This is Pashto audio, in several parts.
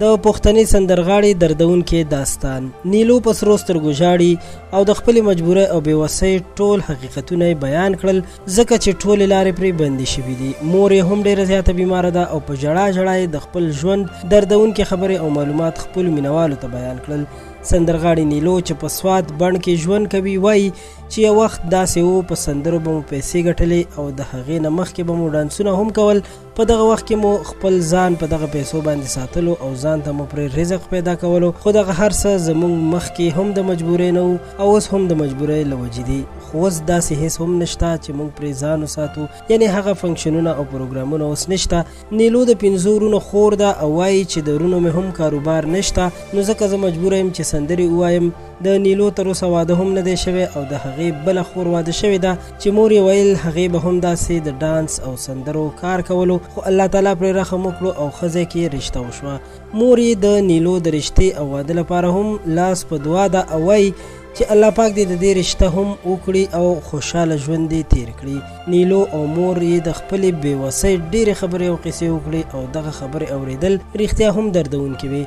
د پښتنې سندرغاړې دردونکی داستان. نیلو په سرو سترګو ژاړي او د خپلې مجبورۍ او بې وسۍ ټول حقیقتونه یې بیان کړل، ځکه چې ټولې لارې پرې بندې شوې دي. مور یې هم ډېره زیاته بیماره ده او په ژړا ژړا یې د خپل ژوند دردونکې خبرې او معلومات خپلو مینوالو ته بیان کړل. سندرغاړې نیلو چې په سوات بڼ کې ژوند کوي وایي چې یو وخت داسې و، په سندرو به مو پیسې ګټلې او د هغې نه مخکې به مو ډانسونه هم کول. په دغه وخت کې مو خپل ځان په دغه پیسو باندې ساتلو او ځان ته مو پرې رزق پیدا کولو، خو دغه هر څه زموږ مخکې هم د مجبورۍ نه وو او اوس هم د مجبورۍ له وجې دي. خو اوس داسې هیڅ هم نشته چې موږ پرې ځان وساتو، یعنې هغه فنکشنونه او پروګرامونه اوس نشته. نیلو د 5 ورونو خور ده او وایي چې د ورونو مې هم کاروبار نشته، نو ځکه زه مجبوره یم چې سندرې ووایم. د نیلو تر اوسه واده هم نه دی شوی او د هغې بله خور واده شوې ده چې مور یې ویل هغې به هم داسې د ډانس او سندرو کار کولو، خو الله تعالی پرې رحم وکړو او ښځه کې رشته وشوه. مور یې د نیلو د رشتې او واده لپاره هم لاس په دعا ده او وایي چې الله پاک دې د دې رشته هم وکړي او خوشحاله ژوند دې تیر کړي. نیلو او مور یې د خپلې بې وسۍ ډېرې خبرې او قصې وکړې او دغه خبرې اورېدل رښتیا هم دردونکې وې.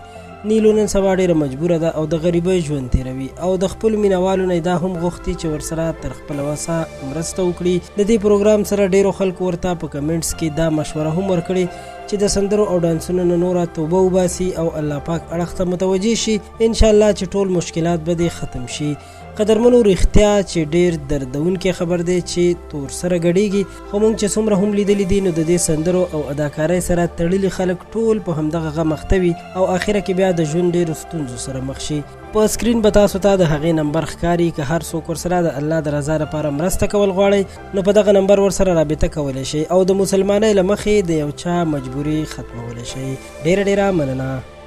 نیلو نن سبا ډېره مجبوره ده او د غریبۍ ژوند تېروي او د خپلو مینوالو نه یې دا هم غوښتي چې ورسره تر خپله وسه مرسته وکړي. د دې پروګرام سره ډېرو خلکو ورته په کمنټس کې دا مشوره هم ورکړې چې د سندرو او ډانسونو نه نوره توبه وباسي او الله پاک اړخ ته متوجه شي، انشاءالله چې ټول مشکلات به دې ختم شي. قدرمنو، رښتیا چې ډېر دردونکی خبر دی چې تور سره ګډېږي، خو موږ چې څومره هم لیدلي دي نو د دې سندرو او اداکارۍ سره تړلي خلک ټول په همدغه غم اخته وي او اخره کې بیا د ژوند ډېرو ستونزو سره مخ شي. په سکرین به تاسو ته د هغې نمبر ښکاري، که هر څوک ورسره د الله د رضا لپاره مرسته کول غواړئ نو په دغه نمبر ورسره رابطه کولی شئ او د مسلمانۍ له مخې د یو چا مجبوري ختمولی شئ. ډېره ډېره مننه.